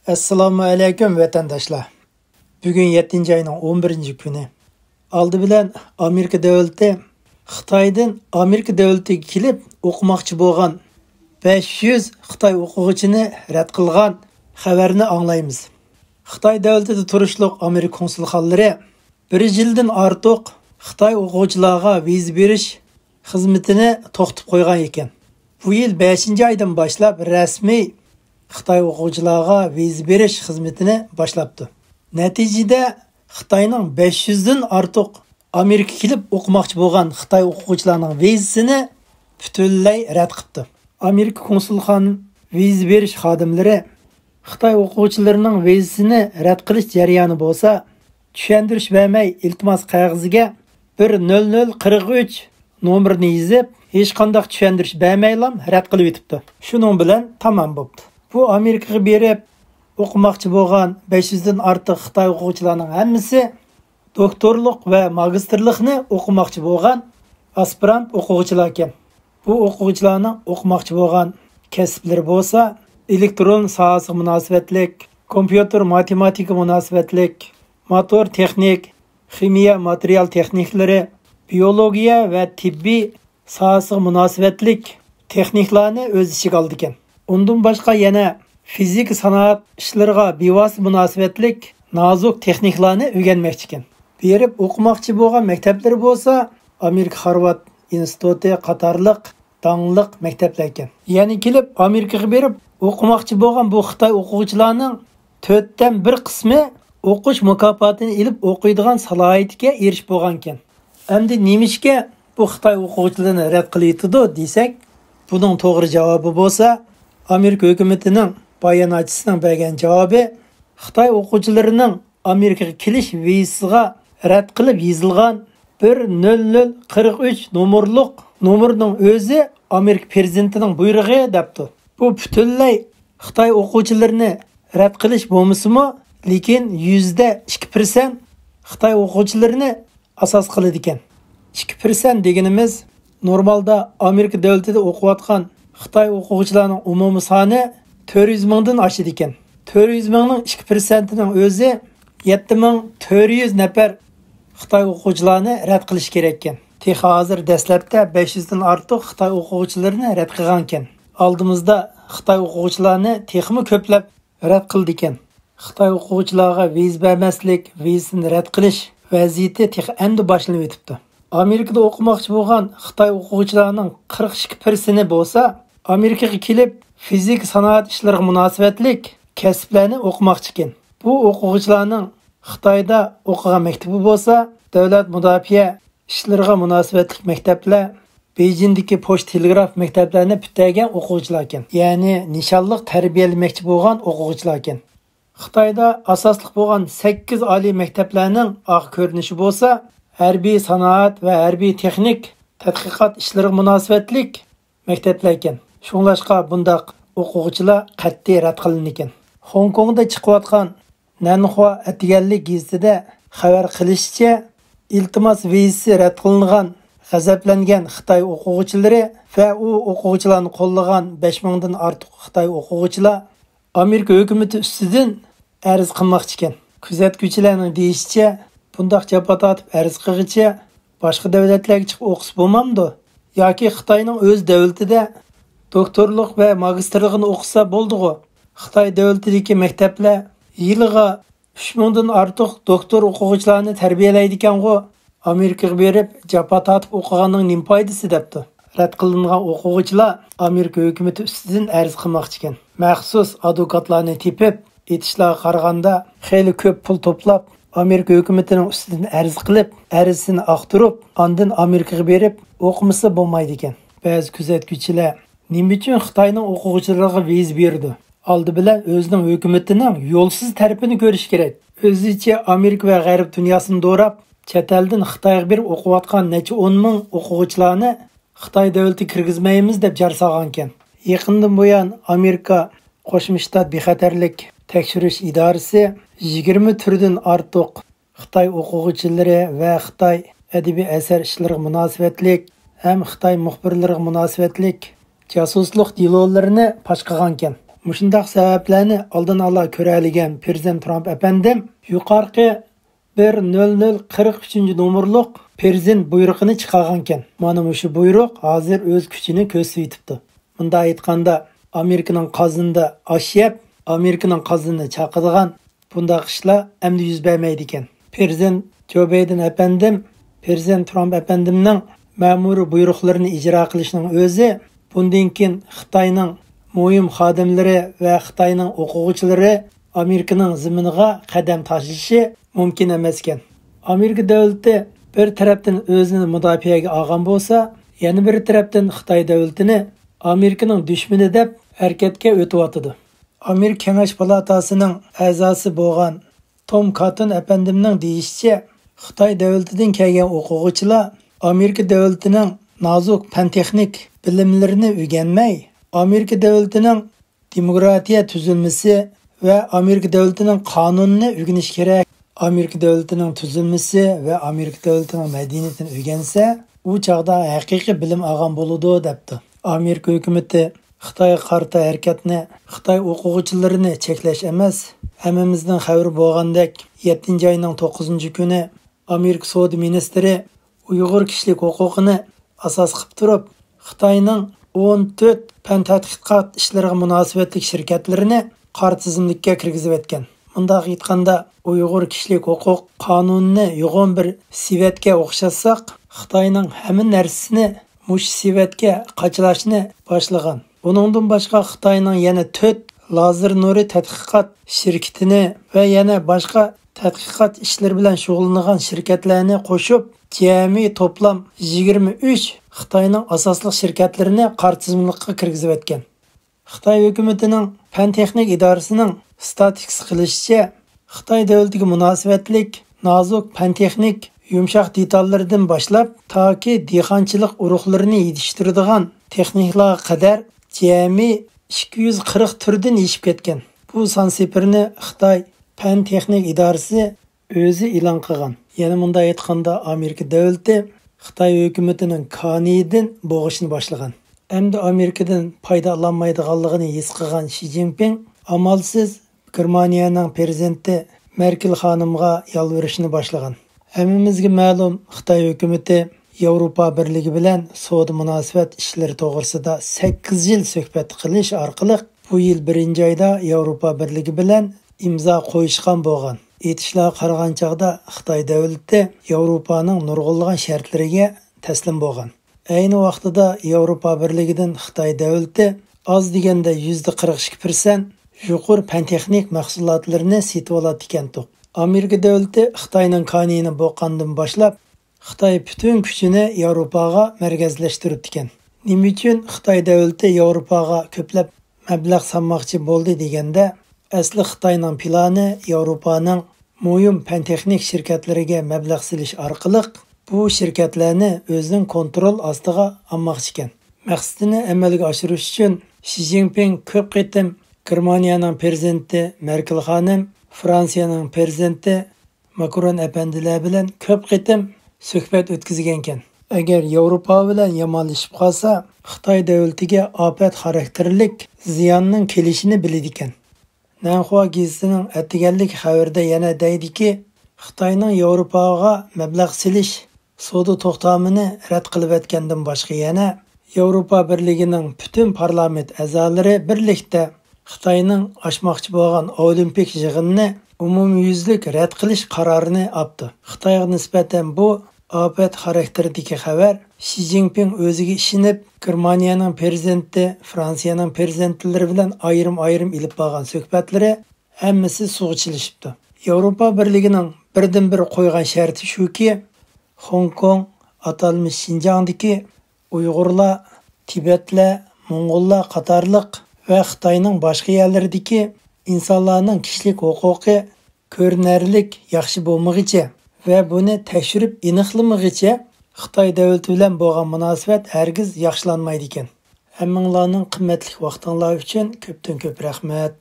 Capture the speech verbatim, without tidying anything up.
ئەسسالامۇ ئەلەيكۇم، ۋەتەنداشلار. بۈگۈن يەتتىنچى ئاينىڭ ئون بىرىنچى كۈنى. ئالدى بىلەن ئامېرىكا دۆلىتى خىتايدىن ئامېرىكا دۆلىتىگە كېلىپ ئوقۇماقچى بولغان بەش يۈز خىتاي ئوقۇغۇچىنى رەت قىلغان خەۋەرنى ئاڭلايمىز. خىتاي دۆلىتىدە تۇرۇشلۇق ئامېرىكا كونسۇلخانىلىرى بىر يىلدىن ئارتۇق خىتاي ئوقۇغۇچىلارغا ۋىزا بېرىش خىزمىتىنى توختىتىپ قويغان ئىكەن. بۇ يىل بەشىنچى ئايدىن باشلاپ رەسمىي خىتاي ئوقۇغۇچىلارغا ۋىزا بېرىش خىزمىتىنى باشلاپتۇ. نەتىجىدە خىتاينىڭ بەش يۈزدىن ئارتۇق ئامېرىكىغا كېلىپ ئوقۇماقچى بولغان خىتاي ئوقۇغۇچىلارنىڭ ۋىزىسىنى پۈتۈنلەي رەت قىپتۇ. ئامېرىكا كونسۇلخانا ۋىزا بېرىش خادىملىرى خىتاي ئوقۇغۇچىلىرىنىڭ ۋىزىسىنى رەت قىلىش جەريانى بولسا، چۈشەندۈرۈش بەرمەي ئىلتىماس قەغىزىگە بىر نۆل نۆل قىرىق ئۈچ نومۇرىنى يېزىپ، ھېچقانداق چۈشەندۈرۈش بەرمەيلا رەت قىلىۋېتىپتۇ. شۇنىڭ بىلەن تامام بوپتۇ. بۇ ئامېرىكىغا بېرىپ ئوقۇماقچى بولغان بەش يۈزدىن ئارتۇق خىتاي ئوقۇغۇچىلارنىڭ ھەممىسى دوكتورلۇق ۋە ماگىستىرلىقنى ئوقۇماقچى بولغان ئاسپىرانت ئوقۇغۇچىلاركەن. بۇ ئوقۇغۇچىلارنىڭ ئوقۇماقچى بولغان كەسىپلىرى بولسا، ئېلېكترون ساھەسىگە مۇناسىۋەتلىك، كومپيۇتېر ماتېماتىكا مۇناسىۋەتلىك، موتور تېخنىك، خىمىيە ماتېرىيال تېخنىكلىرى، بىيولوگىيە ۋە تېببىي ساھەسىگە مۇناسىۋەتلىك تېخنىكلارنى ئۆز ئىچىگە ئالىدىكەن. ئۇندىن باشقا يەنە فىزىكا سانائەت ئىشلىرىغا بىۋاسىتە مۇناسىۋەتلىك نازۇك تېخنىكلارنى ئۆگەنمەكچىكەن. بېرىپ ئوقۇماقچى بولغان مەكتەپلىرى بولسا ئامېرىكا خارۋارد ئىنستىتۇتى قاتارلىق داڭلىق مەكتەپلەركەن. يەنى كېلىپ ئامېرىكىغا بېرىپ ئوقۇماقچى بولغان بۇ خىتاي ئوقۇغۇچىلارنىڭ تۆتتىن بىر قىسمى ئوقۇش مۇكاپاتىنى ئېلىپ ئوقۇيدىغان سالاھىيىتىگە ئېرىشىپ بولغانكەن. ئەمدى نېمىشقا بۇ خىتاي ئوقۇغۇچىلىرىنى رەت قىلىۋېتىدۇ دېسەك، بۇنىڭ توغرا جاۋابى بولسا، ئامېرىكا ھۆكۈمىتىنىڭ باياناتچىسىنىڭ بەرگەن جاۋابى، خىتاي ئوقۇغۇچىلىرىنىڭ ئامېرىكىغا كېلىش ۋىزىسىغا رەت قىلىپ يېزىلغان بىر نۆل نۆل قىرىق ئۈچ نومۇرلۇق نومۇرنىڭ ئۆزى ئامېرىكا پىرېزىدېنتىنىڭ بۇيرۇقى دەپتۇ. بۇ پۈتۈنلەي خىتاي ئوقۇغۇچىلىرىنى رەت قىلىش بولمىسىمۇ، لېكىن يۈزدە ئىككى پىرسەنت خىتاي ئوقۇغۇچىلىرىنى ئاساس قىلىدىكەن. ئىككى پىرسەنت دېگىنىمىز نورمالدا ئامېرىكا دۆلىتىدە ئوقۇۋاتقان خىتاي ئوقۇغۇچىلارنىڭ ئومۇمىي سانى تۆت يۈز مىڭدىن ئاشىدىكەن. تۆت يۈز مىڭنىڭ ئىككى پىرسەنتىنىڭ ئۆزى يەتتە مىڭ تۆت يۈز نەپەر خىتاي ئوقۇغۇچىلارنى رەت قىلىش كېرەككەن. تېخى ھازىر دەسلەپتە بەش يۈزدىن ئارتۇق خىتاي ئوقۇغۇچىلىرىنى رەت قىلغانكەن. ئالدىمىزدا خىتاي ئوقۇغۇچىلارنى تېخىمۇ كۆپلەپ رەت قىلىدىكەن. خىتاي ئوقۇغۇچىلارغا ۋىزا بەرمەسلىك، ۋىزىسىنى رەت قىلىش ۋەزىيىتى تېخى ئەمدى باشلىنىۋېتىپتۇ. ئامېرىكىدا ئوقۇماقچى بولغان خىتاي ئوقۇغۇچىلارنىڭ قىرىق ئىككى پىرسېنتى بولسا ئامېرىكىغا كېلىپ فىزىكا سانائەت ئىشلىرىغا مۇناسىۋەتلىك كەسىپلەرنى ئوقۇماقچىكەن. بۇ ئوقۇغۇچىلارنىڭ خىتايدا ئوقۇغان مەكتىپى بولسا دۆلەت مۇداپىئە ئىشلىرىغا مۇناسىۋەتلىك مەكتەپلەر، بېيجىڭدىكى پوچتا تېلېگراف مەكتەپلەرنى پۈتتۈرگەن ئوقۇغۇچىلاركەن. يەنى نىشانلىق تەربىيەلىمەكچى بولغان ئوقۇغۇچىلاركەن. خىتايدا ئاساسلىق بولغان سەككىز ئالىي مەكتەپلەرنىڭ ئارقا كۆرۈنۈشى بولسا ھەربىي سانائەت ۋە ھەربىي تېخنىك تەتقىقات ئىشلىرىغا مۇناسىۋەتلىك مەكتەپلەركەن. شۇڭلاشقا بۇنداق ئوقۇغۇچىلار قەتئىي رەت قىلىنىدىكەن. خوڭكوڭدا چىقىۋاتقان نەنخۇا ئەتىگەنلىك گېزىتىدە خەۋەر قىلىشىچە، ئىلتىماس ۋىزىسى رەت قىلىنغان غەزەپلەنگەن خىتاي ئوقۇغۇچىلىرى ۋە ئۇ ئوقۇغۇچىلارنى قوللىغان بەش مىڭدىن ئارتۇق خىتاي ئوقۇغۇچىلار ئامېرىكا ھۆكۈمىتى ئۈستىدىن ئەرز قىلماقچىكەن. كۆزەتكۈچىلەرنىڭ دېيىشىچە، بۇنداق جاپا تارتىپ ئەرز قىلغىچە باشقا دۆلەتلەرگە چىقىپ ئوقۇسا بولمامدۇ؟ ياكى خىتاينىڭ ئۆز دۆلىتىدە دوكتورلۇق ۋە ماگىستىرلىقىنى ئوقۇسا بولدىغۇ؟ خىتاي دۆلىتىدىكى مەكتەپلەر يىلىغا ئۈچ مىڭدىن ئارتۇق دوكتور ئوقۇغۇچىلارنى تەربىيەلەيدىكەنغۇ، ئامېرىكىغا بېرىپ جاپا تارتىپ ئوقۇغاننىڭ نېمە پايدىسى دەپتۇ. رەت قىلىنغان ئوقۇغۇچىلار ئامېرىكا ھۆكۈمىتى ئۈستىدىن ئەرز قىلماقچىكەن. مەخسۇس ئادۋوكاتلارنى تېپىپ، ئېيتىشلارغا قارىغاندا، خېلى كۆپ پۇل توپلاپ، ئامېرىكا ھۆكۈمىتىنىڭ ئۈستىدىن ئەرز قىلىپ، ئەرزىسىنى ئاختۇرۇپ، ئاندىن ئامېرىكىغا بېرىپ ئوقۇمىسا بولمايدىكەن. بەزى كۆزەتكۈچىلەر نېمە ئۈچۈن خىتاينىڭ ئوقۇغۇچىلىرىغا ۋىزا بېرىدۇ؟ ئالدى بىلەن ئۆزىنىڭ ھۆكۈمىتىنىڭ يولسىز تەرىپىنى كۆرۈش كېرەك. ئۆزىچە ئامېرىكا ۋە غەرب دۇنياسىنى دوراپ، چەت ئەلدىن خىتايغا بېرىپ ئوقۇۋاتقان نەچچە ئون مىڭ ئوقۇغۇچىلارنى خىتاي دۆلىتىگە كىرگۈزمەيمىز دەپ جار سالغانىكەن. يېقىندىن بۇيان ئامېرىكا قوشما شتات بىخەتەرلىك تەكشۈرۈش ئىدارىسى يىگىرمە تۈردىن ئارتۇق خىتاي ئوقۇغۇچىلىرى ۋە خىتاي ئەدەبىي ئەسەر ئىشلىرىغا مۇناسىۋەتلىك ھەم خىتاي مۇخبىرلىرىغا مۇناسىۋەتلىك جاسۇسلۇق دېلولىرىنى پاش قىلغانىكەن. مۇشۇنداق سەۋەبلەرنى ئالدىن ئالا كۆرەلىگەن پىرېزىدېنت ترامپ ئەپەندىم يۇقارقى بىر نۆل نۆل قىرىق ئۈچىنچى نومۇرلۇق پىرېزىدېنت بۇيرۇقىنى چىقارغانىكەن. مانا مۇشۇ بۇيرۇق ھازىر ئۆز كۈچىنى كۆرسىتىۋېتىپتۇ. مۇنداق ئېيتقاندا، ئامېرىكىنىڭ قازىنىدا ئاش يەپ، ئامېرىكىنىڭ قازىنىنى چاقىدىغان بۇنداق ئىشلار ئەمدى يۈز بەرمەيدىكەن. پىرېزىدېنت جو بايدېن ئەپەندىم، پىرېزىدېنت ترامپ ئەپەندىمنىڭ مەمۇرىي بۇيرۇقلىرىنى ئىجرا قىلىشنىڭ ئۆزى بۇندىن كېيىن خىتاينىڭ مۇھىم خادىملىرى ۋە خىتاينىڭ ئوقۇغۇچىلىرى ئامېرىكىنىڭ زېمىنىغا قەدەم تاشلىشى مۇمكىن ئەمەسكەن. ئامېرىكا دۆلىتى بىر تەرەپتىن ئۆزىنى مۇداپىئەگە ئالغان بولسا، يەنە بىر تەرەپتىن خىتاي دۆلىتىنى ئامېرىكىنىڭ دۈشمىنى دەپ ھەرىكەتكە ئۆتۈۋاتىدۇ. ئامېرىكا كېڭەش پالاتاسىنىڭ ئەزاسى بولغان توم كاتون ئەپەندىمنىڭ دېيىشىچە، خىتاي دۆلىتىدىن كەلگەن ئوقۇغۇچىلار ئامېرىكا دۆلىتىنىڭ نازۇك پەن-تېخنىك بىلىملىرىنى ئۆگەنمەي، ئامېرىكا دۆلىتىنىڭ دېموكراتىيە تۈزۈلمىسى ۋە ئامېرىكا دۆلىتىنىڭ قانۇنىنى ئۆگىنىش كېرەك. ئامېرىكا دۆلىتىنىڭ تۈزۈلمىسى ۋە ئامېرىكا دۆلىتىنىڭ مەدەنىيىتىنى ئۆگەنسە، ئۇ چاغدا ھەقىقىي بىلىم ئالغان بولىدۇ، دەپتۇ. ئامېرىكا ھۆكۈمىتى خىتايغا قارىتا ھەرىكەتنى خىتاي ئوقۇغۇچىلىرىنى چەكلەش ئەمەس، ھەممىمىزنىڭ خەۋىرى بولغاندەك، يەتتىنچى ئاينىڭ توققۇزىنچى كۈنى ئامېرىكا سودا مىنىستىرى ئۇيغۇر كىشىلىك ھوقۇقىنى ئاساس قىلىپ تۇرۇپ، خىتاينىڭ ئون تۆت پەن تەتقىقات ئىشلىرىغا مۇناسىۋەتلىك شىركەتلىرىنى قارا تىزىملىككە كىرگۈزۈۋەتكەن. مۇنداق ئېيتقاندا، ئۇيغۇر كىشىلىك ھوقۇق قانۇنىنى يوغان بىر سېۋەتكە ئوخشاتساق، خىتاينىڭ ھەممە نەرسىسىنى مۇشۇ سېۋەتكە قاچىلاشنى باشلىغان. بۇنىڭدىن باشقا، خىتاينىڭ يەنە تۆت لازېر نۇرى تەتقىقات شىركىتىنى ۋە يەنە باشقا تەتقىقات ئىشلىرى بىلەن شۇغۇللىنىدىغان شىركەتلەرنى قوشۇپ، جەمئىي توپلام يىگىرمە ئۈچ خىتاينىڭ ئاساسلىق شىركەتلىرىنى قارا تىزىملىققا كىرگۈزۈۋەتكەن. خىتاي ھۆكۈمىتىنىڭ پەن-تېخنىك ئىدارىسىنىڭ ستاتىستىكىسى قىلىشىچە، خىتاي دۆلىتىگە مۇناسىۋەتلىك نازۇك پەن-تېخنىك يۇمشاق دېتاللىرىدىن باشلاپ، تاكى دېھقانچىلىق ئۇرۇقلىرىنى يېتىشتۈرىدىغان تېخنىكلارغا قەدەر جەمئىي ئىككى يۈز قىرىق تۈردىن ئېشىپ كەتكەن. بۇ سان سېپىرنى خىتاي پەن-تېخنىك ئىدارىسى ئۆزى ئېلان قىلغان. يەنە مۇنداق ئېيتقاندا، ئامېرىكا دۆلىتى خىتاي ھۆكۈمىتىنىڭ كانىيىدىن بوغۇشنى باشلىغان. ئەمدى ئامېرىكىدىن پايدا ئالالمايدىغانلىقىنى ھېس قىلغان شى جىنپىڭ ئامالسىز گېرمانىيەنىڭ پىرېزىدېنتى مېركېل خانىمغا يالۋۇرۇشنى باشلىغان. ھەممىمىزگە مەلۇم، خىتاي ھۆكۈمىتى ياۋروپا بىرلىكى بىلەن سودا مۇناسىۋەت ئىشلىرى توغرىسىدا سەككىز يىل سۆھبەت قىلىش ئارقىلىق، بۇ يىل بىرىنچى ئايدا ياۋروپا بىرلىكى بىلەن ئىمزا قويۇشقان بولغان. ئېيتىشلارغا قارىغان چاغدا، خىتاي دۆلىتى ياۋروپانىڭ نۇرغۇنلىغان شەرتلىرىگە تەسلىم بولغان. ئەينى ۋاقتىدا ياۋروپا بىرلىكىدىن خىتاي دۆلىتى ئاز دېگەندە يۈزدە قىرىق ئىككى پىرسەنت يۇقىرى پەن-تېخنىك مەھسۇلاتلىرىنى سېتىۋالاتتىكەنتۇق. ئامېرىكا دۆلىتى خىتاينىڭ كانىيىنى بوغقاندىن باشلاپ، خىتاي پۈتۈن كۈچىنى ياۋروپاغا مەركەزلەشتۈرۈپتىكەن. نېمە ئۈچۈن خىتاي دۆلىتى ياۋروپاغا كۆپلەپ مەبلەغ سالماقچى بولدى دېگەندە، ئەسلى خىتاينىڭ پىلانى ياۋروپانىڭ مۇھىم پەن-تېخنىك شىركەتلىرىگە مەبلەغ سېلىش ئارقىلىق بۇ شىركەتلەرنى ئۆزىنىڭ كونترول ئاستىغا ئالماقچىكەن. مەقسىتىنى ئەمەلگە ئاشۇرۇش ئۈچۈن شى جىنپىڭ كۆپ قېتىم گېرمانىيەنىڭ پىرېزىدېنتى مېركېل خانىم، فرانسىيەنىڭ پىرېزىدېنتى ماكرون ئەپەندىلەر بىلەن كۆپ قېتىم سۆھبەت ئۆتكۈزگەنكەن. ئەگەر ياۋروپا بىلەن يامانلىشىپ قالسا، خىتاي دۆلىتىگە ئاپەت خاراكتېرلىك زىياننىڭ كېلىشىنى بىلىدىكەن. نەنخۇا گېزىتىنىڭ ئەتىگەنلىك خەۋىرىدە يەنە دەيدىكى، خىتاينىڭ ياۋروپاغا مەبلەغ سېلىش سودا توختامىنى رەت قىلىۋەتكەندىن باشقا، يەنە ياۋروپا بىرلىكىنىڭ پۈتۈن پارلامېنت ئەزالىرى بىرلىكتە خىتاينىڭ ئاچماقچى بولغان ئولىمپىك يىغىنىنى ئومۇميۈزلۈك رەت قىلىش قارارىنى ئاپتۇ. خىتايغا نىسبەتەن بۇ ئاپەت خاراكتېرىدىكى خەۋەر شى جىنپىڭ ئۆزىگە ئىشىنىپ، گېرمانىيەنىڭ پىرېزىدېنتى، فرانسىيەنىڭ پىرېزىدېنتلىرى بىلەن ئايرىم-ئايرىم ئېلىپ بارغان سۆھبەتلىرى ھەممىسى سۇغا چىلىشىپتۇ. ياۋروپا بىرلىكىنىڭ بىردىنبىر قويغان شەرتى شۇكى، خوڭكوڭ، ئاتالمىش شىنجاڭدىكى ئۇيغۇرلار، تىبەتلەر، موڭغۇللار قاتارلىق ۋە خىتاينىڭ باشقا يەرلىرىدىكى ئىنسانلارنىڭ كىشىلىك ھوقۇقى كۆرۈنەرلىك ياخشى بولمىغىچە ۋە بۇنى تەكشۈرۈپ ئېنىقلىمىغىچە، خىتاي دۆلىتى بىلەن بولغان مۇناسىۋەت ھەرگىز ياخشىلانمايدىكەن. ھەممىڭلارنىڭ قىممەتلىك ۋاقتىڭلار ئۈچۈن كۆپتىن كۆپ رەھمەت.